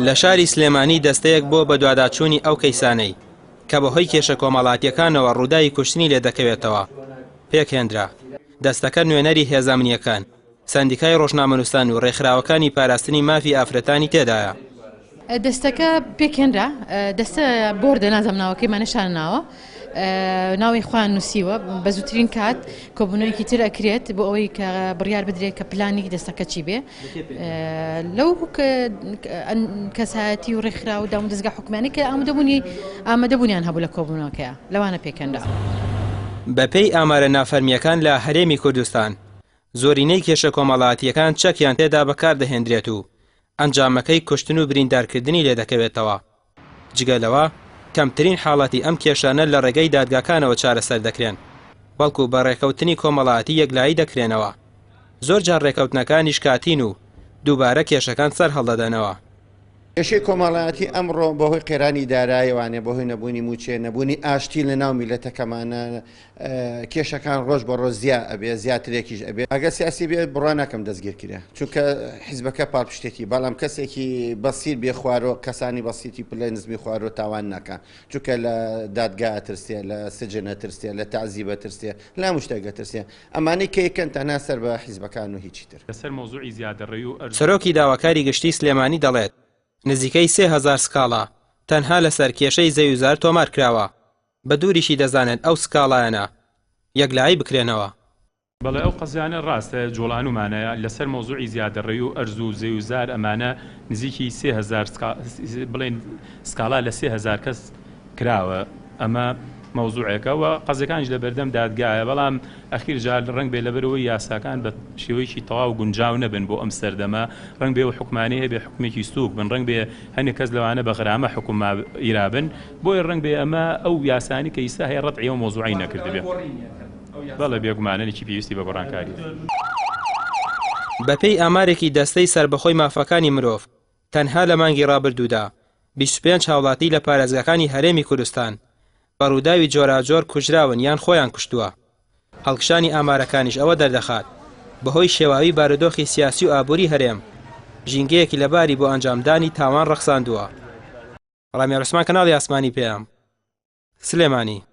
لە شاری سلێمانی دەستەیەک بۆ بەدواداچوونی ئەو کەیسانەی کە بەهۆی کێشە کۆمەڵاتییەکانەوە ڕووداوی کوشتنی لێدەکەوێتەوە پێکهێنرا. دەستەکە نوێنەری هێزە ئەمنییەکان، سەندیکای ڕۆژنامەنووسان و ڕێکخراوەکانی پاراستنی مافی ئافرەتانی تێدایە. دەستەکە پێکهێنرا، دەستە بۆردە نازانم ناوەکەی مانەشان ناوە، ناوی خۆیان نووسیوە، بە زووترین کات کۆبوونەوەیەکی تر ئەکرێت بۆ ئەوەی کە بڕیار بدرێت کە پلانی دەستەکە چی بێ لەو کەسایەتی و ڕێکخراو و دامودەزگا حکومیانەی کە ئامادەبوونی ئامادەبوونیان هەبوو لە کۆبوونەوەکەیا لەوانە پێکهێنرا. بەپێی ئامارە نافەرمییەکان لە هەرێمی کوردستان، زۆرینەی کێشە کۆمەڵایەتییەکان چەکیان تێدا بەکاردەهێندرێت و ئەنجامەکەی کوشتن و بریندارکردنی لێدەکەوێتەوە. جگە لەوە، کەمترین حاڵەتی ئەم کێشانە لە ڕێگەی دادگاکانەوە چارەسەر دەکرێن، بەڵکو بە ڕێکەوتنی کۆمەڵایەتی یەکلایی دەکرێنەوە. زۆرجار ڕێکەوتنەکانیش کاتین و دووبارە کێشەکان سەرهەڵدەدەنەوە. کێشەی کۆمەڵایەتی ئەمڕۆ بەهۆی قەیرانی دارایەوانێ، بەهۆی نەبوونی مووچە، نەبوونی ئاشتی لەناو میللەتەکەمانە، کێشەکان ڕۆژ بە ڕۆژ زیا ئەبێ زیاترێکیش ئەبێ ئەگەر سیاسی بێ بڕوا ناکەم دەستگیر کرێ چونکە حیزبەکە پاڵپشتێتی بەڵام کەسێکی بەسیر بێ خوارۆ کەسانی بەسیتی پلە نزمی خوارۆ تاوان ناکا چونکە لە دادگا ئەترسێ لە سجن ئەترسێ لە تەعزیب ئەترسێ لە هەموو شتێک ئەترسێ ئەمانەی کە یەکەن تەنها سەر بە حیزبەکان و هیچی تر. لەسەر مەوزوعی زیادەڕەوی و ئەرز و. سەرۆکی داواکاری گشتی سلێمانی دەڵێت، نزیکەی 3000 سکاڵا تەنها لەسەر کێشەی زەویوزار تۆمارکراوە، بە دووریشی دەزانن ئەو سکاڵایانە یەکلایی بکرێنەوە. بەڵێ ئەو قەزیانە ڕاستە جوڵانومانە لەسەر مەوزوعی زیادەڕەوی و ئەرز و زەوی و زار ئەمانە نزیکی 3000 بڵێن سکاڵا لە 3000 کەس کراوە ئەمە مەوزوعێکە و قەزیەکانیش لە بەردەم دادگایە بەڵام ئەخیر جار ڕەنگ بێ لەبەرئەوەی یاساکان بە شێوەیەکی تەواو گونجاو نەبن بۆ ئەم سەردەمە ڕەنگ بێ ئەو حوکمانەی هەبێ حوکمێکی سووک بن ڕەنگ بێ هەنێ کەس لەوانە بە غرامە حوکم ایرابن بۆیە ڕەنگ بێ ئەمە ئەو یاسانی کە ئیستا هەیە ڕەتعی ئەو مەوزوعەی نەکردبێ بەڵێ بێگومانەێکی پێویستی بە گۆڕانکاریە. بەپێی ئامارێکی دەستەی سەربەخۆی مافەکانی مرۆڤ، تەنها لە مانگی ڕابردوودا 25 هاوڵاتی لە پارێزگاکانی هەرێمی کوردستان بە ڕووداوی جۆراوجۆر کوژراون یان خۆیان کوشتووە. هەڵکشانی ئامارەکانیش ئەوە دەردەخات، بەهۆی شێواوی بارودۆخی سیاسی و ئابووری هەرێم، ژینگەیەکی لەباری بۆ ئەنجامدانی تاوان ڕەخساندووە. ڕامیار عوسمان کەناڵی ئاسمانی پەیام، سلێمانی.